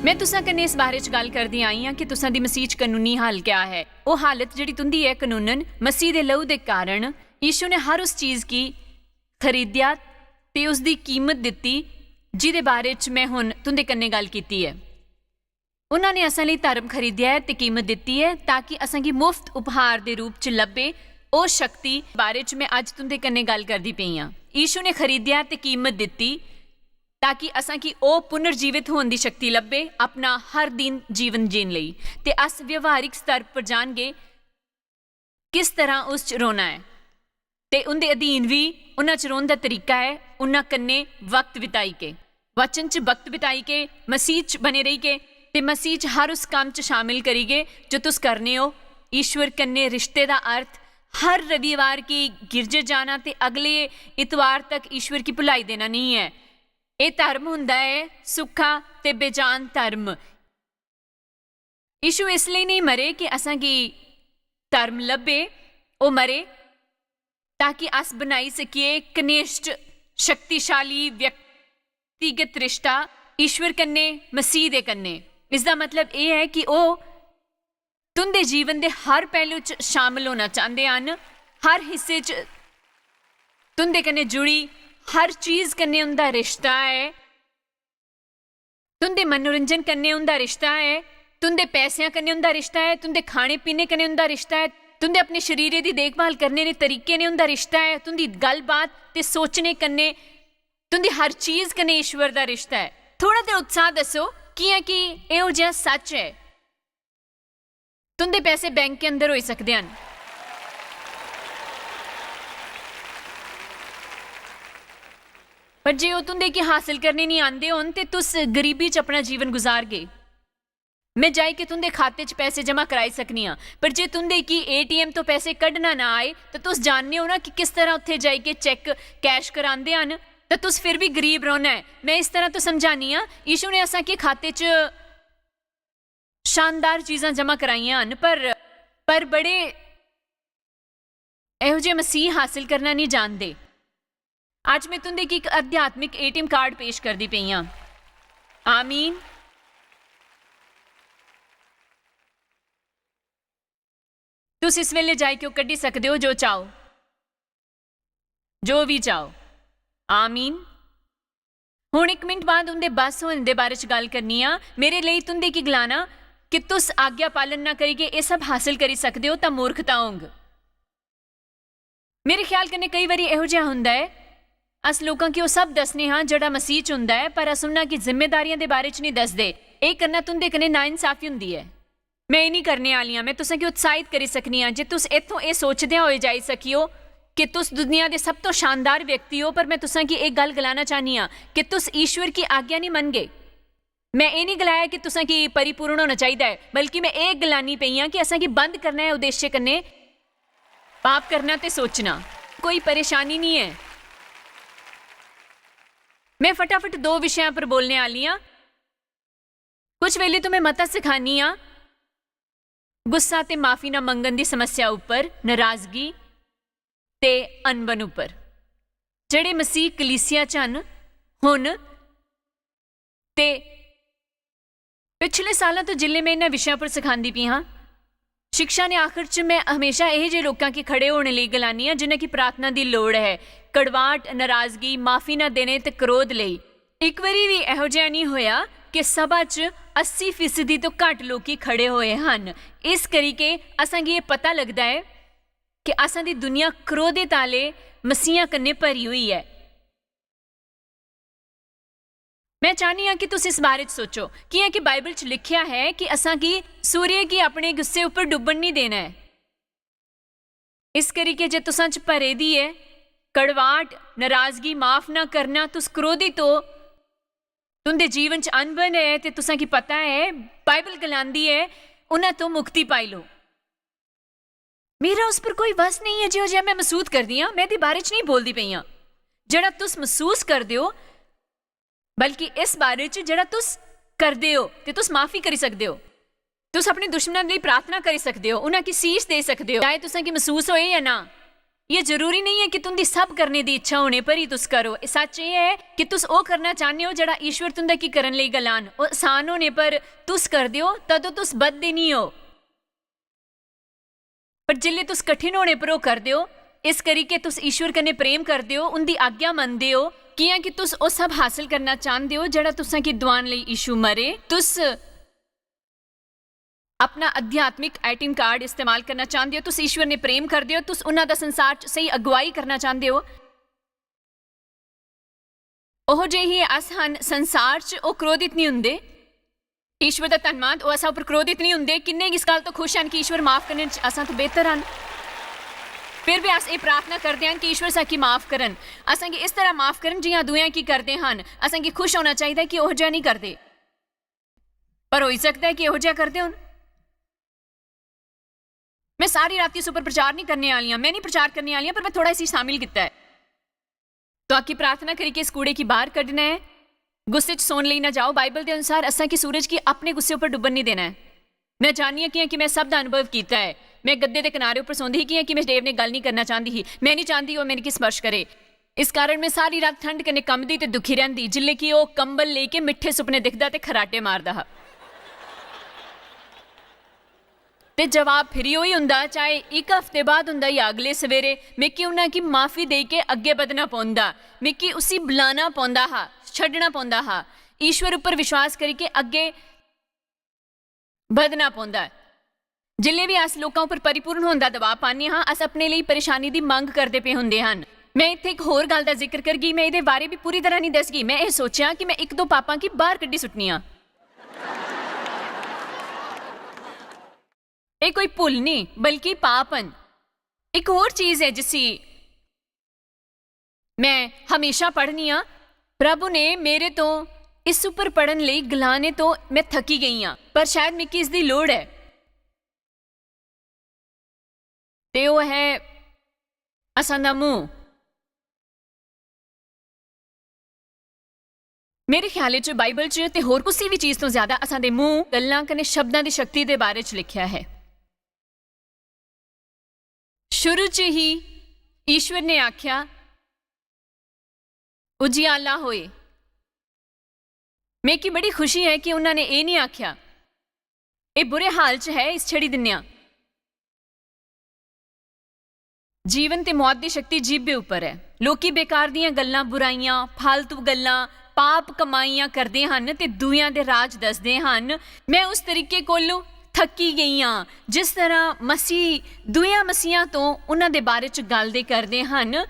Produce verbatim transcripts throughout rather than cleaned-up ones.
में तुसां कन्नै इस बारे च गल्ल करदी आई आं कि तुसां दी मसीह च कनूनी हाल क्या ऐ। ओह् हालत जेह्ड़ी तुं'दी ऐ कनूनन मसीह दे लहू दे कारण। यीशु ने हर उस चीज गी खरीदेआ ते उसदी कीमत दित्ती, जिदे बारे च में हुन तुं'दे कन्नै गल्ल कीती ऐ। उन्हां ने असें लेई धर्म खरीदेआ ऐ ते कीमत दित्ती ऐ, ताकि असेंगी मुफ्त उपहार दे रूप च लब्भे ओह् शक्ति बारे च में अज्ज तुं'दे कन्नै गल्ल करदी पेई आं। यीशु ने खरीदेआ ते कीमत दित्ती, ताकि असेंगी ओह् पुनर्जीवित होने दी शक्ति लब्भे, अपना हर दिन जीवन जीन लेई। ते अस व्यवहारिक स्तर पर जानगे किस तरह उस च रौह्ना ऐ। ते उं'दे अधीन बी उन्हां च रौह्न दा तरीका ऐ, उन्हां कन्नै वक्त बिताई के, वचन च वक्त बिताई के, मसीह च बने रेही के, ते मसीह च हर उस कम्म च शामिल करी गे जो तुस करने ओ। ईश्वर कन्नै रिश्ते दा अर्थ हर रविवार गी गिरजे जाना ते अगले इतवार तक ईश्वर गी भुलाई देना नेईं ऐ। एह् धर्म हुंदा ऐ सुक्खा ते बेजान धर्म। यीशु इसलेई नेईं मरे कि असेंगी धर्म लब्भे, ओह् मरे ताकि अस बनाई सकिये इक घनिष्ठ, शक्तिशाली, व्यक्तिगत रिश्ता ईश्वर कन्नै, मसीह दे कन्नै। इसदा मतलब एह् ऐ कि ओह् तुं'दे जीवन दे हर पैह्लू च शामिल होना चांह्दे हन, हर हिस्से च तुं'दे कन्नै जुड़ी हर चीज कन्नै उं'दा रिश्ता ऐ। तुं'दे मनोरंजन कन्नै उं'दा रिश्ता ऐ, तुं'दे पैसेआं कन्नै उं'दा रिश्ता ऐ, तुं'दे खाने पीने कन्नै उं'दा रिश्ता ऐ, तुं'दे अपने शरीरै दी देखभाल करने दे तरीके ने उं'दा रिश्ता ऐ, तुं'दी गल्लबात ते सोचने कन्नै, तुं'दी हर चीज कन्नै ईश्वर दा रिश्ता ऐ। थोड़ा ते उत्साह दस्सो, कि'यां कि एहो जेहा सच्च ऐ। तुं'दे पैसे बैंक के अंदर होई सकदे हन, पर जे ओह् तुं'दे गी हासल करने निं आंदे होन, ते तुस गरीबी च अपना जीवन गुजारगे। में जाई के तुं'दे खाते च पैसे जमा कराई सकनी आं, पर जे तुं'दे गी एटीएम तो पैसे कड्ढना ना आए, ते तुस जानने हो ना कि किस तरह उत्थे जाई के चेक कैश करांदे हन, ते तुस फिर भी गरीब रौह्ना ऐ। में इस तरह तो समझानी आं, यीशु ने असां के खाते च शानदार चीजां जमा कराइयां हन, पर, पर बड़े एहो जे मसीह हासिल करना नहीं जानदे। अज्ज में तुं'दे गी इक आध्यात्मिक एटीएम कार्ड पेश करदी पेई आं। आमीन। तुस इस वेले जाई के ओह् कड्ढी सकदे ओ जो चाहो, जो बी चाहो। आमीन। हुन इक मिंट बाद उं'दे बस होने दे बारे च गल्ल करनी आं। मेरे लेई तुं'दे गी गलाना कि तुस आज्ञा पालन ना करियै एह् सब हासल करी सकदे ओ, तां मूर्खता होंग। मेरे ख्याल कन्नै केई बारी एहो जेहा हुंदा ऐ, अस लोकां गी ओह् सब दस्सने हां जेह्ड़ा मसीह च हुंदा ऐ, पर अस उन्हां गी जिम्मेदारियां दे बारे च नेईं दसदे। एह् करना तुं'दे कन्नै नाइंसाफी हुंदी ऐ। में एह् नेईं करने आह्ली आं। में तुसें गी उत्साहित करी सकनी आं जे तुस इत्थों एह् सोचदे होए जाई सकियो कि तुस दुनिया दे सब तो शानदार व्यक्ति ओ, पर में तुसें गी एह् गल्ल गलाना चाह्न्नी आं कि तुस ईश्वर की आज्ञा नेईं मनगे। में एह् नेईं गलाया कि तुसें गी परिपूर्ण होना चाहिदा ऐ, बल्कि में एह् गलानी पेई आं कि असें गी बंद करना ऐ उद्देश्य कन्नै पाप करना ते सोचना। कोई परेशानी नेईं ऐ। में फटाफट दो विशें पर बोलने आह्ली आं। कुछ वेले तो में मता सखानी आं गुस्सा ते माफी ना मंगन दी समस्या उप्पर, नाराजगी ते अनबन उप्पर। जेह्ड़े मसीह कलीसिया च हन, हुन ते पिछले सालां तो जिल्ले में इन्हां विशें पर सखांदी पी हां, शिक्षा ने आखिर च में हमेशा एह जे लोकां गी खड़े होने लेई गलानी आं, जिन्हां गी प्रार्थना दी लोड़ ऐ, कड़वाहट, नाराजगी, माफी ना देने ते क्रोध लेई। इक बारी भी एहो जेहा नेईं होया कि सभा च अस्सी फीसदी तो घट लोकी खड़े होए हन। इस करी के असां गी एह पता लगदा ऐ कि असां दी दुनिया क्रोधित आले मसीहां कन्नै भरी होई ऐ। मैं चाहनी आं कि तुस इस बारे च सोचो, कियां कि बाइबल च लिखेआ है कि असां गी सूर्य गी अपने गुस्से उप्पर डुब्बन नहीं देना ऐ। इस करी के जे तुसां च भरे दी ऐ कड़वाहट, नाराजगी, माफ ना करना, तुस क्रोधित हो, तुंदे जीवन च अनबन ऐ ते तुसां गी पता ऐ, बाइबल गलांदी ऐ, उन्हां तो मुक्ति पाई लो। मेरा उस पर कोई वस नहीं ऐ, जिहो जिहा मैं मसूद करदी आं, मैं एह्दे बारे च नहीं बोलदी पई आं। जेह्ड़ा तुस मसूस करदे ओ, बल्कि इस बारे च जेह्ड़ा तुस करदे ओ, ते तुस माफी करी सकदे ओ। तुस अपने दुश्मनां लेई प्रार्थना करी सकदे ओ, उन्हां गी सीस देई सकदे ओ, चाहे तुसें गी मसूस होए या ना। एह् जरूरी नेईं ऐ कि तुं'दी सब करने दी इच्छा होने पर ही तुस करो। एह् सच्च एह् ऐ कि तुस ओह् करना चाह्न्ने ओ जेह्ड़ा ईश्वर तुं'दे गी करन लेई गलान। ओह् आसान होने पर तुस करदे ओ, तदूं तुस बधदे निं ओ। पर जिसलै तुस कठिन होने पर ओह् करदे ओ, इस करी के तुस ईश्वर कन्नै प्रेम करदे ओ, उं'दी आज्ञा मनदे ओ, कि'यां कि तुस ओह् सब हासल करना चांह्दे ओ जेह्ड़ा तुसें गी दुआन लेई यीशु मरे। तुस अपना आध्यात्मिक एटीएम कार्ड इस्तेमाल करना चांह्दे ओ, तुस ईश्वर ने प्रेम करदे ओ, तुस उन्हां दा संसार च स्हेई अगुवाई करना चांह्दे ओ। ओहो जे ही अस हन संसार च, ओह् क्रोधित निं हुंदे। ईश्वर दा धन्नवाद, ओह् असां उप्पर क्रोधित निं हुंदे। किन्ने इस गल्ल तो खुश हन कि ईश्वर माफ करने च असां तो बेहतर हन। फिर भी अस एह् प्रार्थना करदे हन कि ईश्वर साकी माफ करन, असां गी इस तरह माफ करन जि'यां दूएं गी करदे हन। असां गी खुश होना चाहिदा कि ओह् जेहा निं करदे। पर होई सकदा ऐ कि ओह् जेहा करदे होन। मैं सारी राती इस उप्पर प्रचार निं करने आह्ली आं, मैं निं प्रचार करने आह्ली आं, पर मैं थोड़ा इसी शामिल कीता ऐ। तो आकी प्रार्थना करियै इस कूड़े गी बाहर कड्ढना ऐ। गुस्से च सौन लेई ना जाओ। बाइबल दे अनुसार असां गी सूरज गी अपने गुस्से उप्पर डुब्बन निं देना ऐ। मैं जाननी आं कि'यां कि मैं सब दा अनुभव कीता ऐ। मैं गद्दे दे किनारे उप्पर सौंदी ही कि'यां कि मैं देव ने गल्ल निं करना चांह्दी ही। मैं निं चांह्दी ओह् मेरे गी स्पर्श करे। इस कारण मैं सारी रात ठंड कन्नै कंबदी ते दुखी रैंह्दी, जिल्लै कि ओह् कंबल लेई के मिट्ठे सुपने दिखदा ते खराटे मारदा हा। ते जवाब फिरी ओही हुंदा, चाहे इक हफ्ते बाद हुंदा जां अगले सवेरे, मिकी उन्हां गी माफी देई के अग्गें बधना पौंदा। मिकी उसी बुलाना पौंदा हा, छड्डना पौंदा हा, ईश्वर उप्पर विश्वास करी के अग्गें बधना पौंदा ऐ। जिल्लै बी अस लोकां उप्पर परिपूर्ण होन दा दबाऽ पान्ने हां, अस अपने लेई परेशानी दी मंग करदे पे हुंदे हन। मैं इत्थै इक होर गल्ल दा जिक्र करगी, मैं एह्दे बारे बी पूरी तरह निं दसगी। मैं एह् सोचेआ कि मैं इक दो पापां गी बाहर कड्ढी सुट्टनी आं। एह् कोई भुल निं, बल्कि पाप हन। इक होर चीज ऐ जिसी मैं हमेशा पढ़नी आं, "प्रभु ने मेरे तो इस उप्पर पढ़न लेई गलाने तो मैं थकी गई आं, पर शायद मिगी इसदी लोड़ ऐ।" ते ओह् ऐ असां दा मूंह। मेरे ख्याल च बाइबल च ते होर कुसी बी चीज तो ज्यादा असां दे मूंह, गल्लां कन्नै शब्दां दी शक्ति दे बारे च लिखेआ ऐ। शुरू च ही ईश्वर ने आख्या, "उजियाला होए।" मिगी बड़ी खुशी ऐ कि उन्होंने एह् निं आख्या, "एह् बुरे हाल च है, इस छड़ी दिन्ने आं।" जीवन ते मौत दी शक्ति जीभे उप्पर ऐ। लोकी बेकार दियां गल्लां, बुराइयां, फालतू गल्लां, पाप कमाइयां करदे हन ते दूएयां दे राज दसदे हन। मैं उस तरीके कोलों थक्की गई आं, जिस तरह मसीह दूएयां मसीहां तो उन्हां दे बारे च गल्ल दे करदे हन।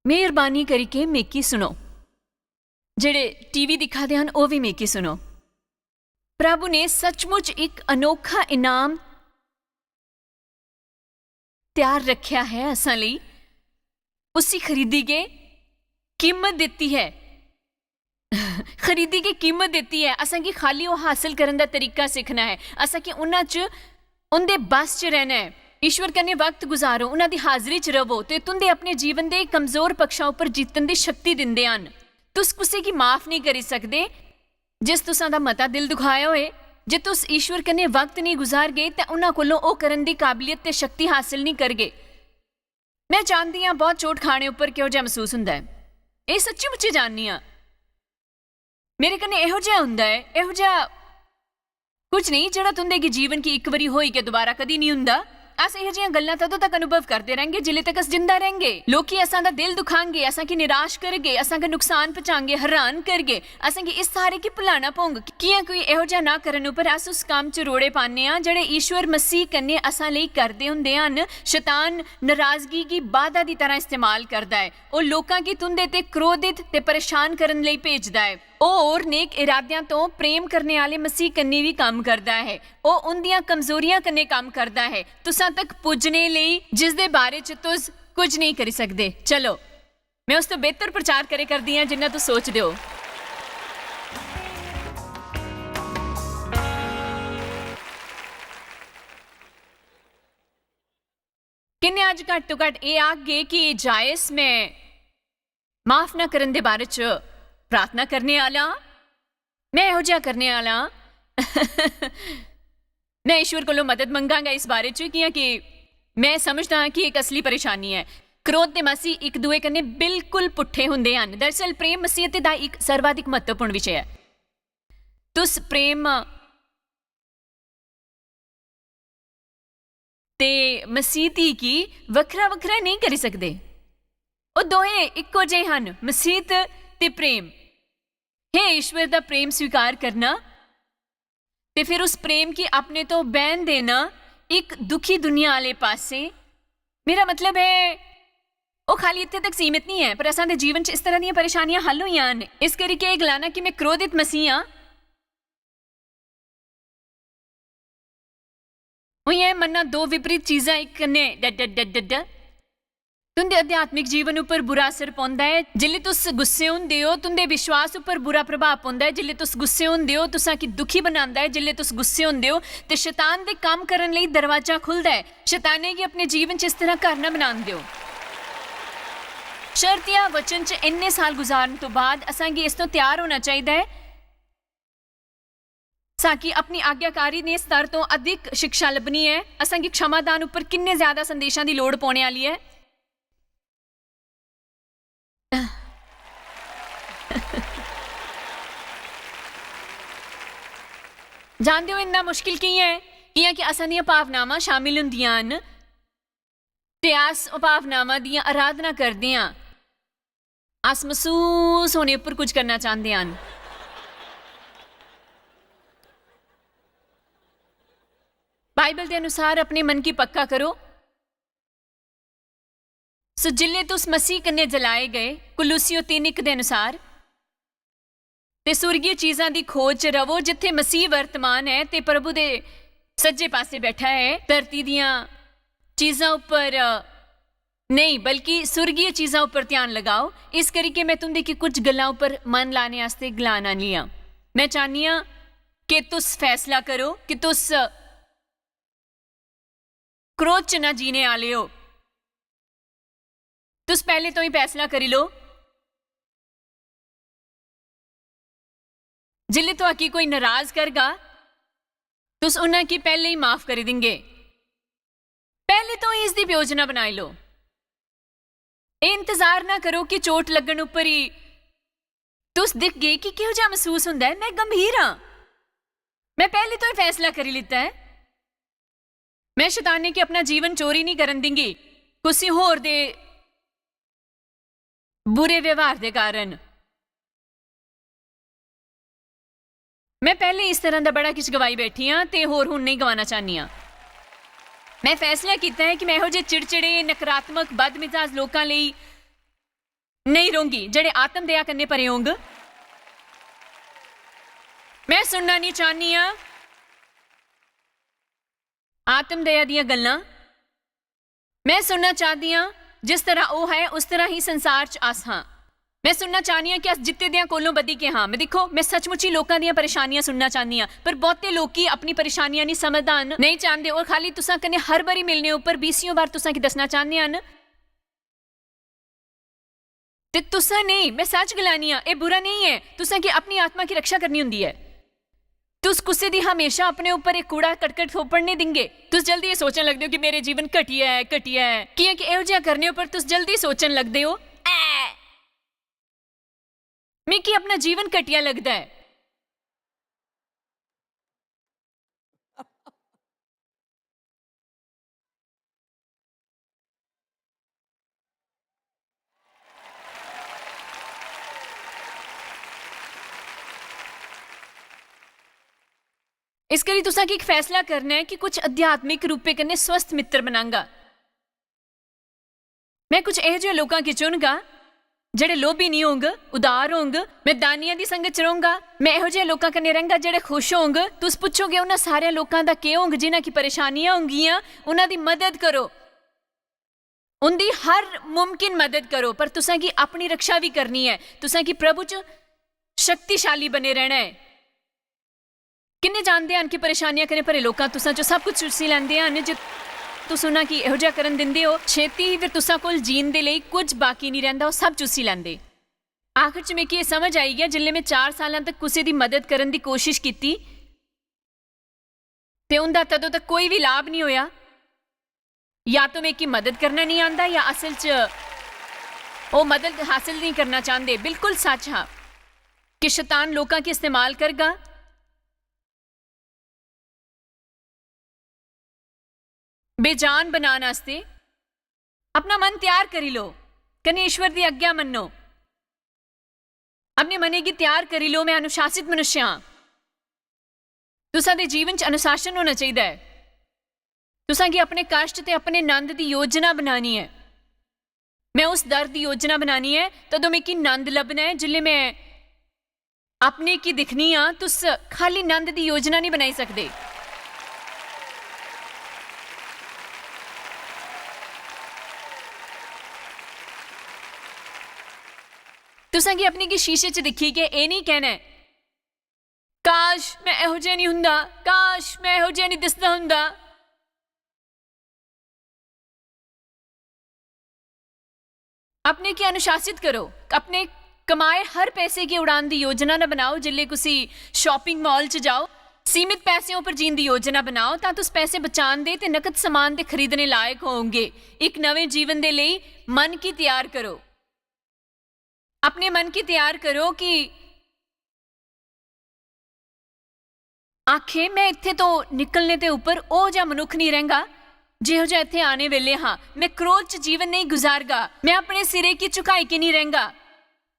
मेहरबानी करिके मिगी सुनो। जेह्ड़े टीवी दिक्खा दे हन, ओह् बी मिगी सुनो। प्रभु ने सचमुच इक अनोखा इनाम त्यार रखेआ है असां लेई। उसी खरीदी के कीमत दित्ती है। खरीदी के कीमत दित्ती है। असां गी खाली ओह् हासल करन दा तरीका सिक्खना ऐ। असां गी उन्हां च, उं'दे बस च रैह्ना ऐ। ईश्वर कन्नै वक्त गुजारो, उन्हां दी हाजरी च रवो ते तुं'दे अपने जीवन दे कमजोर पक्षां उप्पर जित्तन दी शक्ति दिंदे हन। तुस कुसै गी माफ नेईं करी सकदे जिस तुसां दा मता दिल दुखाया होए। जे तुस ईश्वर कन्नै वक्त नेईं गुजारगे, तां उन्हां कोलों ओह् करन दी काबलियत ते शक्ति हासल नेईं करगे। मैं जानदी आं, बहुत चोट खाने उप्पर किहो जेहा मसूस हुंदा ऐ। एह् सच्ची मुच्ची जाननी आं। मेरे कन्नै एहो जेहा हुंदा ऐ, एहो जेहा कुछ नेईं जेह्ड़ा तुं'दे गी जीवन गी इक बारी होई गै दोबारा कदी निं हुंदा। अस एहो जेहियां गल्लां तदों तक अनुभव करदे रैंह्गे जिल्लै तक अस जिंदा रैंह्गे। लोकी असां दा दिल दुखांगे, असां गी निराश करगे, असां गी नुकसान पहुंचांगे, हैरान करगे। असें गी इस सारे गी भुलाना पौंग। कि'यां कोई एहो जेहा ना करन उप्पर अस उस कम्म च रोड़े पान्ने आं जेह्ड़े ईश्वर मसीह कन्नै असां लेई करदे हुंदे हन। शैतान नराजगी गी बाधा दी तरह इस्तेमाल करदा ऐ। ओह् लोकां गी तुं'दे ते क्रोधित ते परेशान करन लेई भेजदा ऐ। ओह् होर नेक इरादेआं तो प्रेम करने आह्ले मसीह कन्नै बी कम्म करदा ऐ। ओह् उं'दियां कमजोरियां कन्नै कम्म करदा ऐ, तुसां तक पुज्जने लेई, जिसदे बारे च तुस कुछ नेईं करी सकदे। चलो, मैं उस तो बेहतर प्रचार करे करदी आं जिन्ना तुस सोचदे ओ। किन्ने अज्ज घट्ट तो घट्ट एह् आखगे कि एह् जायस, मैं माफ ना करन दे बारे च प्रार्थना करने आह्ला आं। में एहो जेहा करने आह्ला आं। में ईश्वर कोलों मदद मंगांगा इस बारे च, कि'यां कि में समझदा आं कि इक असली परेशानी ऐ। क्रोध ते मसीह इक दुए कन्नै बिल्कुल पुट्ठे होंदे हन। दरअसल, प्रेम मसीहते दा इक सर्वाधिक म्हत्तवपूर्ण विशे ऐ। तुस प्रेम ते मसीहती गी वक्खरा-वक्खरा नेईं करी सकदे। ओह् दोहें इक्को जेह् हन, मसीहत ते प्रेम। हे ईश्वर दा प्रेम स्वीकार करना ते फिर उस प्रेम गी अपने तो बैन देना इक दुखी दुनिया आह्ले पासै। मेरा मतलब ऐ, ओह् खाली इत्थै तक सीमत निं ऐ, पर असां दे जीवन च इस तरह दियां परेशानियां हल होइयां न। इस करी के एह् गलाना कि में क्रोधित मसीह आं, उइयां मन्ना दो विपरीत चीजां इक कन्नै ड-, ड-, ड-, ड-, ड-, तुं'दे आध्यात्मिक जीवन उप्पर बुरा असर पौंदा ऐ। जिसलै तुस गुस्से होंदे ओ, तुं'दे विश्वास उप्पर बुरा प्रभाव पौंदा ऐ। जिसलै तुस गुस्से होंदे ओ, तुसां गी दुखी बनांदा ऐ। जिसलै तुस गुस्से होंदे ओ, ते शैतान दे कम्म करन लेई दरवाजा खु'लदा ऐ। शैतानै गी अपने जीवन च इस तरह घर ना बनान देओ। शर्तिया वचन च इन्ने साल गुजारन तो बाद असां गी इस तो त्यार होना चाहिदा ऐ। असां गी अपनी आज्ञाकारी दे स्तर तो अधिक शिक्षा लब्भनी ऐ। असां गी क्षमादान उप्पर किन्ने ज्यादा संदेशां दी लोड़ पौने आह्ली ऐ। जानदे ओ, इन्ना मुश्किल कि'यां ऐ? कि'यां कि असां दियां भावनावां शामिल होंदियां न ते अस ओह् भावनावां दियां आराधना करदे आं। अस मसूस होने उप्पर कुछ करना चांह्दे हन। बाइबल दे अनुसार अपने मन गी पक्का करो। सो जिल्ले तुस मसीह कन्नै जलाए गए, कुलूसियो तीन इक दे अनुसार, ते सुर्गीय चीजां दी खोज च रवो, जित्थै मसीह वर्तमान ऐ ते प्रभु दे सज्जे पासै बैठा ऐ। धरती दियां चीजां उप्पर, अ, नेईं, बल्कि सुर्गीय चीजां उप्पर ध्यान लगाओ। इस करी के मैं तुं'दे गी कुछ गल्लां उप्पर मन लाने आस्तै गलान आनी आं। मैं चाह्न्नी आं कि तुस फैसला करो कि तुस क्रोध च ना जीने आह्ले ओ। तुस पैह्ले तो ही फैसला करी लो। जिल्लै तुआकी कोई नराज करगा, तुस उन्हां गी पैह्ले ही माफ करी दिंगे। पैह्ले तो ही इसदी योजना बनाई लो। एह् इंतजार ना करो कि चोट लग्गन उप्पर ही तुस दिखगे कि किहो जेहा मसूस हुंदा ऐ। मैं गंभीर आं। मैं पैह्ले तो ही फैसला करी लित्ता ऐ। मैं शैतानै गी अपना जीवन चोरी निं करन दिंगी, कुसै होर दे बुरे व्यवहार दे कारण। मैं पैह्ले इस तरह दा बड़ा किश गवाई बैठी आं ते होर हुन नेईं गवाना चाह्न्नी आं। मैं फैसला कीता ऐ कि मैं एहो जे चिड़चिड़े, नकारात्मक, बदमिजाज लोकां लेई नेईं रौंह्गी, जेह्ड़े आत्म दया कन्नै भरे होंग। मैं सुनना निं चाह्न्नी आं आत्म दया दियां गल्लां। मैं सुनना चाह्दी आं, जिस तरह ओह् है, उस तरह ही संसार च अस हां। मैं सुनना चाह्न्नी आं कि अस जित्ते देआं कोलों बधी के हां। मैं, दिक्खो, मैं सचमुच ही लोकां दियां परेशानियां सुनना चाह्न्नी आं, पर बहुते लोकी अपनी परेशानियां निं समझदा हन, नेईं चांह्दे, और खाली तुसां कन्नै हर बारी मिलने उप्पर बीसियों बार तुसां गी दस्सना चाह्न्दे हन। ते तुसां नेईं, मैं सच गलानी आं, एह् बुरा नेईं ऐ। तुसां गी अपनी आत्मा गी रक्षा करनी होंदी ऐ। तुस कुसै दी हमेशा अपने उप्पर इक कूड़ा कटकट थोपड़ने दिंगे। तुस जल्दी एह् सोचन लगदे ओ कि मेरे जीवन घटिया ऐ, घटिया ऐ। कि'यां कि एहो जेहा करने उप्पर तुस जल्दी सोचन लगदे ओ, "ऐ, मिगी अपना जीवन घटिया लगदा ऐ।" इस करी तुसां गी इक फैसला करना ऐ कि कुछ आध्यात्मिक रूपे कन्नै स्वस्थ मित्र बनांगा। मैं कुछ एहो जेह् लोकां गी चुनगा जेह्ड़े लोभी निं होंग, उदार होंग। मैं दानियां दी संगत च रौंह्गा। मैं एहो जेह् लोकां कन्नै रैंह्गा जेह्ड़े खुश होंग। तुस पुच्छोगे, "उन्हां सारे लोकां दा केह् होंग जिन्हां गी परेशानियां होंगियां?" उन्हां दी मदद करो, उंदी हर मुमकिन मदद करो, पर तुसां गी अपनी रक्षा भी करनी ऐ। तुसां गी प्रभु च शक्तिशाली बने रैह्ना ऐ। किन्ने जानदे हन कि परेशानियां कन्नै भरे लोकां तुसां चों सब कुछ चुस्सी लैंदे हन? जे तुस उन्हां गी एहो जेहा करन दिंदे ओ, छेती ही फिर तुसां कोल जीन दे लेई कुछ बाकी निं रैंह्दा, ओह् सब चुस्सी लैंदे। आखर च मिगी एह् समझ आई गेआ, जिसलै में चार सालां तक कुसै दी मदद करन दी कोशिश कीती ते उं'दा तदों तक कोई बी लाभ निं होआ, या तो मिगी मदद करना निं आंदा, या असल च ओह् मदद हासल निं करना चांह्दे। बिल्कुल सच हा कि शैतान लोकां गी इस्तेमाल करगा, बेजान बनान आस्तै। अपना मन त्यार करी लो, कन्नै ईश्वर दी आज्ञा मन्नो। अपने मनै गी त्यार करी लो, में अनुशासित मनुष्य आं। तुसां दे जीवन च अनुशासन होना चाहिदा ऐ। तुसां गी अपने कश्ट ते अपने नंद दी योजना बनानी ऐ। में उस दर्द दी योजना बनानी ऐ, तदों मिगी नंद लब्भना ऐ। जिसलै में अपने गी दिक्खनी आं, तुस खाली नंद दी योजना निं बनाई सकदे। तुसां गी अपने गी शीशे च दिक्खियै एह् निं कहना ऐ, "काश, में एहो जेहा निं हुंदा, काश, में एहो जेहा निं दिसदा हुंदा।" अपने गी अनुशासित करो। अपने कमाए हर पैसे गी उड़ान दी योजना ना बनाओ। जिसलै कुसी shopping mall च जाओ, सीमित पैसें उप्पर जीन दी योजना बनाओ, तां तुस पैसे बचान दे ते नकद समान दे खरीदने लायक होंगे। इक नमें जीवन दे लेई मन गी त्यार करो। अपने मन गी त्यार करो कि आखे, "में इत्थे तो निकलने ते उप्पर ओह् जेहा मनुक्ख निं रैंह्गा, जेहो जेहा इत्थे आने वेल्ले हा। में क्रोध च जीवन नेईं गुजारगा। में अपने सिरे गी झुकाई के निं रैंह्गा।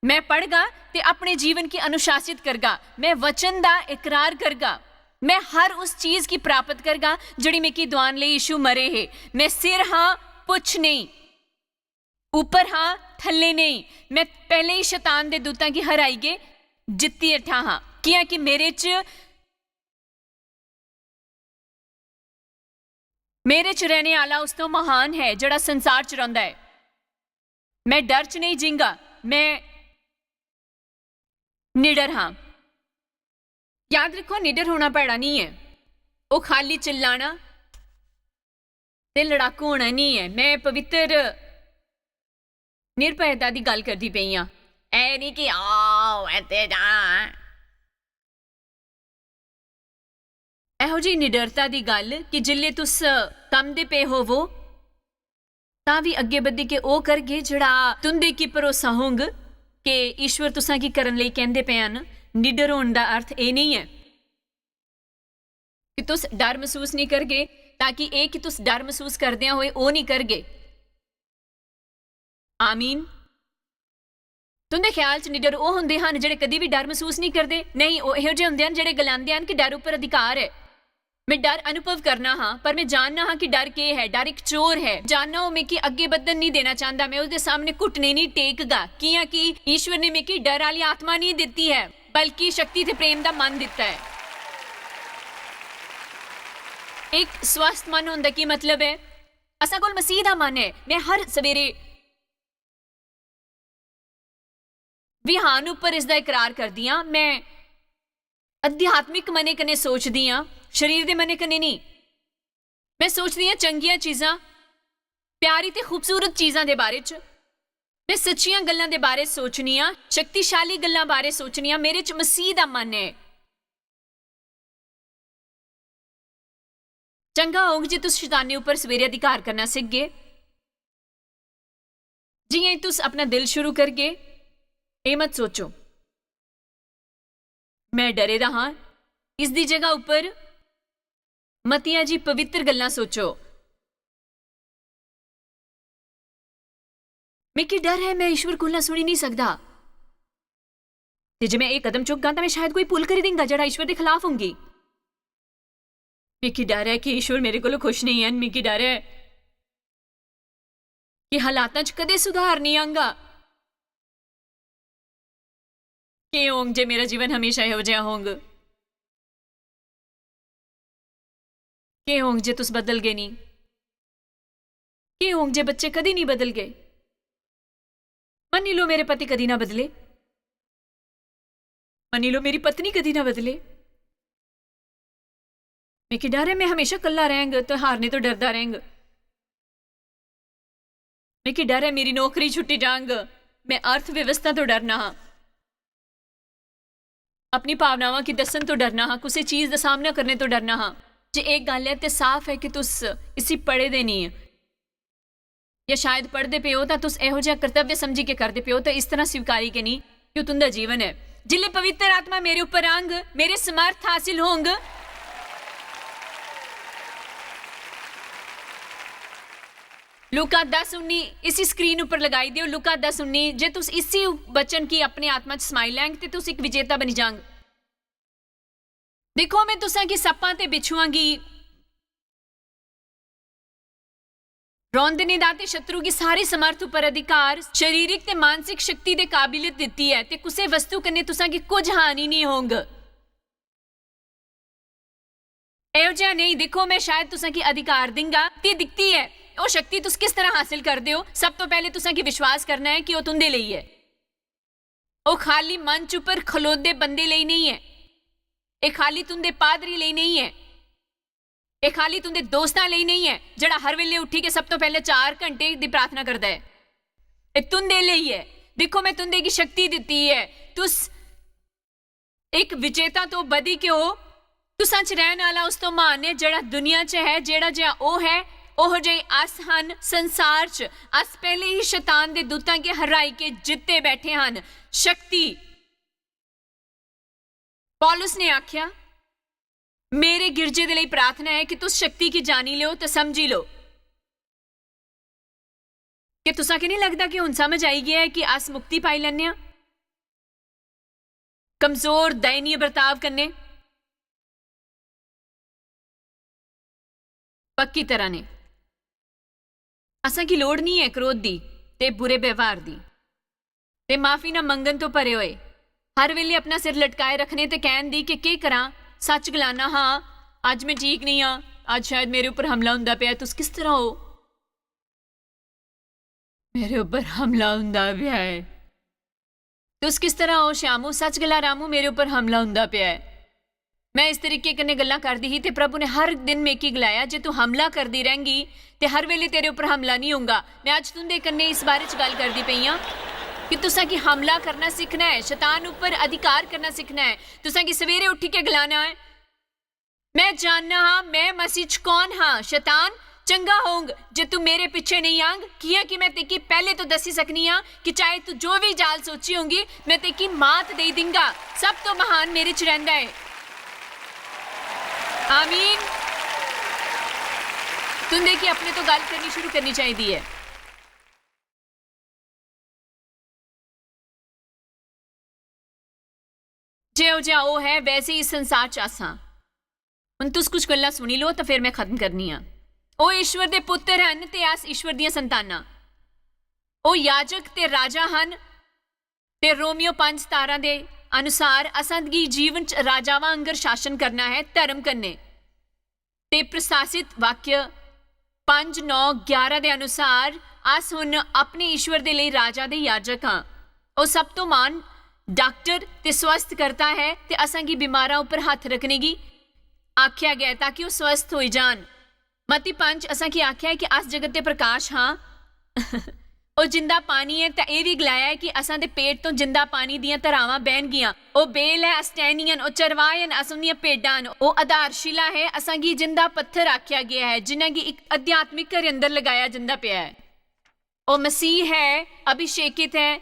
में पढ़गा ते अपने जीवन गी अनुशासित करगा। में वचन दा इकरार करगा। में हर उस चीज गी प्राप्त करगा, जेह्ड़ी मिगी दुआन लेई यीशु मरे हे। में सिर हां, पुच्छ नेईं। उप्पर हां, थल्ले नेईं। में पैह्लें ही शैतान दे दूतां गी हराइयै जित्ती बैठा हां, कि'यां कि मेरे च, मेरे च रैह्ने आह्ला उस तो महान है, जेह्ड़ा संसार च रौंह्दा ऐ। में डर च नेईं जींगा, में निडर हां।" याद रक्खो, निडर होना भैड़ा निं ऐ। ओह् खाल्ली चिल्लाना ते लड़ाकू होना निं ऐ। में पवित्र निर्भयता दी गल्ल करदी पेई आं। ऐ निं कि आओ, इत्थै जाना ऐ। एहो जेही निडरता दी गल्ल कि जिसलै तुस कम्म दे पे होवो, तां बी अग्गें बधी के ओह् करगे जेह्ड़ा तुं'दे गी भरोसा होंग कि ईश्वर तुसां गी करन लेई कैंह्दे पे हन। निडर होन दा अर्थ एह् नेईं ऐ कि तुस डर मसूस नेईं करगे, ताकि एह् कि तुस डर मसूस करदे होए ओह् नेईं करगे। आमीन। तुं'दे ख्याल च निडर ओह् होंदे हन जेह्ड़े कदी बी डर मसूस नेईं करदे? नेईं, ओह् एहो जेह् होंदे हन जेह्ड़े गलांदे हन कि डर उप्पर अधिकार ऐ। में डर अनुभव करना हा, पर में जानना हा कि डर केह् ऐ। डर इक चोर ऐ। जानना ओह् मिगी अग्गें बधन नेईं देना चांह्दा। में उसदे सामने घुटने नेईं टेकगा, कि'यां कि ईश्वर ने मिगी डर आह्ली आत्मा नेईं दित्ती ऐ, बल्कि शक्ति ते प्रेम दा मन दित्ता ऐ। इक स्वस्थ मन होंदा की मतलब ऐ? असां कोल मसीह दा मन ऐ। में हर सवेरे विहान उप्पर इसदा इकरार करदी आं। में आध्यात्मिक मनै कन्नै सोचदी आं, शरीर दे मनै कन्नै नेईं। में सोचदी आं चंगियां चीजां, प्यारी ते खूबसूरत चीजां दे बारे च। में सच्चियां गल्लां दे बारे सोचनी आं, शक्तिशाली गल्लां बारे सोचनी आं। मेरे च मसीह दा मन ऐ। चंगा होग जे तुस शैतानै उप्पर सवेरे अधिकार करना सिखगे। जि'यां ई तुस अपना दिल शुरू करगे, एह् मत सोचो, "में डरे दा हां।" इसदी जगह उप्पर मतियां जी पवित्र गल्लां सोचो। "मिगी डर ऐ, में ईश्वर कोला सुनी निं सकदा। ते जे में एह् कदम चुकगा, तां में शायद कोई भुल करी देंगा, जेह्ड़ा ईश्वर दे खलाफ होंगी। मिगी डर ऐ कि ईश्वर मेरे कोला खुश नेईं हैन। मिगी डर ऐ कि हालातां च कदें सुधार नेईं आंगा। केह् होंग जे मेरा जीवन हमेशा एहो जेहा होंग? केह् होंग जे तुस बदलगे नेईं? केह् होंग जे बच्चे कदी नेईं बदलगे? मन्नी लो, मेरे पति कदी ना बदले। मन्नी लो, मेरी पत्नी कदी ना बदले। मिगी डर ऐ, में हमेशा कल्ला रैंह्ग ते हारने तो डरदा रैंह्ग। मिगी डर ऐ, मेरी नौकरी छुट्टी जांग। मैं अर्थ व्यवस्था तो डरना हा, अपनी भावनावां गी दस्सन तो डरना हा, कुसै चीज दा सामना करने तो डरना हा। जे एक गल्ल ऐ ते साफ ऐ कि तुस इसी पढ़े दे नेईं ओ, या शायद पढ़दे पे ओ तां तुस एहो जेहा कर्तव्य समझी के करदे पे ओ, ते इस तरह स्वीकारी के नेईं कि ओह् तुं'दा जीवन ऐ। जिसलै पवित्र आत्मा मेरे उप्पर आंग, मेरे समर्थ हासिल होंग। लूका दस उन्नी, इसी स्क्रीन उप्पर लगाई देओ। लूका दस उन्नी, जे तुस इसी वचन गी अपने आत्मा च समाई लैंग ते तुस इक विजेता बनी जांग। दिक्खो, मैं तुसां गी सप्पां ते बिच्छुआं गी रौंदने दा ते शत्रु गी सारे समर्थ उप्पर अधिकार, शारीरिक ते मानसिक शक्ति दे काबिलियत दित्ती ऐ, ते कुसै वस्तु कन्नै तुसां गी कुछ हानि निं होंग। एहो जेहा नेईं, दिक्खो, मैं शायद तुसां गी अधिकार दिंगा ते दित्ती ऐ। ओह् शक्ति तुस किस तरह हासिल करदे ओ? सब तो पैह्ले तुसां गी विश्वास करना ऐ कि ओह् तुं'दे लेई ऐ। ओह् खाली मंच उप्पर खलोदे बंदे लेई नेईं ऐ। एह् खाली तुं'दे पादरी लेई नेईं ऐ। एह् खाली तुं'दे दोस्तां लेई नेईं ऐ, जेह्ड़ा हर बेल्लै उट्ठी के सब तो पैह्ले चार घंटे दी प्रार्थना करदा ऐ। एह् तुं'दे लेई ऐ। दिक्खो, मैं तुं'दे गी शक्ति दित्ती ऐ। तुस इक विजेता तो बधी के ओ। तुसां च रैह्‌न आह्‌ला उस तो म्हान ऐ, जेह्ड़ा दुनिया च ऐ। जेह्ड़ा जेहा ओह् ऐ, ओहो जेही अस हन संसार च। अस पैह्‌ले ही शतान दे दूतां गी हराई के जित्ते बैठे हन। शक्ति। पौलुस ने आखेआ, "मेरे गिरजे दे लेई प्रार्थना ऐ कि तुस शक्ति गी जानी लेओ ते समझी लेओ।" क्या तुसां गी निं लगदा कि हुन समझ आई गेआ ऐ कि अस मुक्ति पाई लैन्ने आं कमजोर, दयनीय बर्ताव कन्नै? पक्की तरह नेईं। असां गी लोड़ निं ऐ क्रोध दी ते बुरे व्यवहार दी। ते माफी ना मंगन तो भरे होए, हर वेले अपना सिर लटकाए रखने ते कहन दी कि केह् करां, सच गलाना, हां, अज्ज मैं ठीक नेईं आं, अज्ज शायद मेरे उप्पर हमला हुंदा पेआ ऐ। तुस किस तरह ओ? मेरे उप्पर हमला हुंदा पेआ ऐ। तुस किस तरह ओ, श्यामू? सच गला, रामू, मेरे उप्पर हमला हुंदा पेआ ऐ। मैं इस तरीके कन्नै गल्लां करदी ही ते प्रभु ने हर दिन मिगी गलाया, "जे तू हमला करदी रैंह्गी ते हर वेले तेरे उप्पर हमला निं होंगा।" मैं अज्ज तुं'दे कन्नै इस बारे च गल्ल करदी पेई आं कि तुसां गी हमला करना सिक्खना ऐ, शैतान उप्पर अधिकार करना सिक्खना ऐ। तुसां गी सवेरे उट्ठी के गलाना ऐ, "मैं जानना हां, मैं मसीह च कौन हां।" शैतान, चंगा होंग जे तू मेरे पिच्छे नेईं आंग, कियां कि मैं तेकी पैहले तो दस्सी सकनी आं कि चाहे तू जो भी जाल सोची होंगी, मैं तेकी मात देई दिंगा। सब तो महान मेरे च रैंह्दा ऐ। आमीन। तुंदे गी अपने तो गल्ल करनी शुरू करनी चाहिदी ऐ। जेहो जेहा ओह ऐ, वैसे ही इस संसार च अस आं। हुन तुस कुछ गल्लां सुनी लो, तां फिर मैं खत्म करनी आं। ओह ईश्वर दे पुत्तर हन ते अस ईश्वर दियां संतानां। ओह याजक ते राजा हन ते रोमियो पंज सतारां दे अनुसार असां गी जीवन च राजावां आंगर शासन करना ऐ, धर्म कन्नै। ते प्रशासित वाक्य पंज नौ ग्यारह दे अनुसार अस हुन अपने ईश्वर दे लेई राजा दे याजक आं। ओह सब तो महान डाक्टर ते स्वस्थ करता ऐ ते असां गी बीमारां उप्पर हत्थ रखने गी आखेआ गेआ ऐ ताकि ओह स्वस्थ होई जान। मत्ती पंज असां गी आखेआ ऐ कि अस जगत दे प्रकाश हां। ओह जिंदा पानी ऐ, ते एह बी गलाया ऐ कि असां दे पेट तों जिंदा पानी दियां धरावां बहनगियां। ओह बेल ऐ, अस टहनियां न, ओह चरवाहे न, अस उंदियां भेडां न। ओह आधारशिला ऐ, असां गी जिंदा पत्थर आखेआ गेआ ऐ, जिन्ना गी इक आध्यात्मिक घरै अंदर लगाया जंदा पेआ ऐ। ओह मसीह ऐ, अभिषेकित ऐ,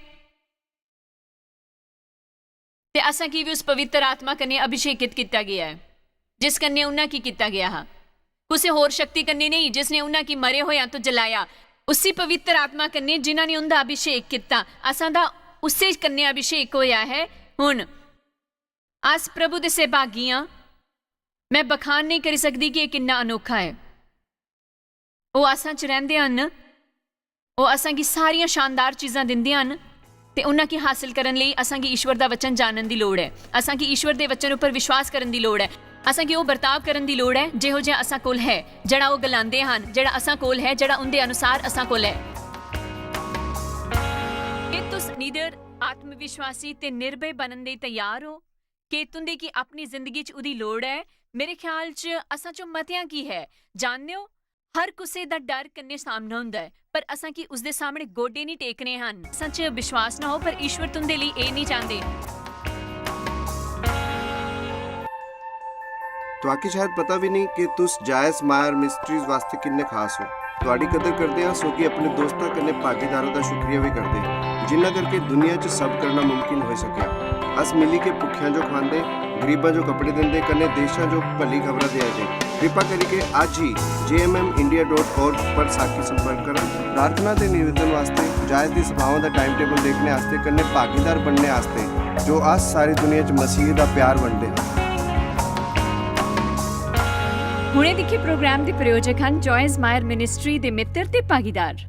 ते असां गी बी उस पवित्र आत्मा कन्नै अभिषेकित कीता गेआ ऐ, जिस कन्नै उन्ना गी कीता गेआ हा। कुसै होर शक्ति कन्नै नेईं, जिसने उन्ना गी मरे होयां तो जलाया, उसी पवित्र आत्मा कन्नै जिन्ना ने उंदा अभिषेक कीता। असां दा उस्सै कन्नै अभिषेक होया ऐ। हुन अस प्रभु दे सहभागी आं। मैं बखान नेईं करी सकदी कि एह किन्ना अनोखा ऐ। ओह असां च रैंह्दे हन। ओह असां गी सारियां शानदार चीजां दिंदे हन, ते उन्हां गी हासल करन लेई असां गी ईश्वर दा वचन जानन दी लोड़ ऐ। असां गी ईश्वर दे वचन उप्पर विश्वास करन दी लोड़ ऐ। असां गी ओह बर्ताव करन दी लोड़ ऐ जेहो जेहा असां कोल है, जेहड़ा ओह गलांदे हन, जेहड़ा असां कोल है, जेहड़ा उंदे अनुसार असां कोल ऐ। के तुस निडर, आत्मविश्वासी ते निर्भय बनन लेई तैयार ओ? के तुंदे गी अपनी जिंदगी च उदी लोड़ ऐ? मेरे ख्याल च असां चों मतेआं गी है। जानदे ओ, हर कुसै दा डर कन्नै सामना होंदा ऐ, पर असां की उसदे सामने गोडे नहीं टेकने हन। असां च विश्वास ना हो, पर ईश्वर तुंदे लेई एह् नहीं चांह्दे। तुआकी शायद पता भी नहीं कि तुस जायज मायर मिस्ट्रीज वास्ते किन्ने खास हो। तुआडी कदर करदे आं, सोगी अपने दोस्तां कन्नै भागीदारों दा शुक्रिया भी करदे, जिन्ना करके दुनिया च सब करना मुमकिन होई सकेआ। अस मिली के भुक्खेआं जो खवांदे, गरीबां जो कपड़े दिंदे, कन्नै देशां जो भली खबरां देआ दे। कृपा करिके अज्ज ही J M M India dot org पर साकी संपर्क करा। प्रार्थना ते निवेदन वास्ते, जायज दी सभाओं दा टाइम टेबल देखने आस्ते, कन्नै भागीदार बनने आस्ते, जो अस सारी दुनिया च मसीह दा प्यार बंडदे हां। हुणे दिक्खे प्रोग्राम दे प्रायोजक हन जॉयज मायर मिनिस्ट्री दे मित्र ते भागीदार।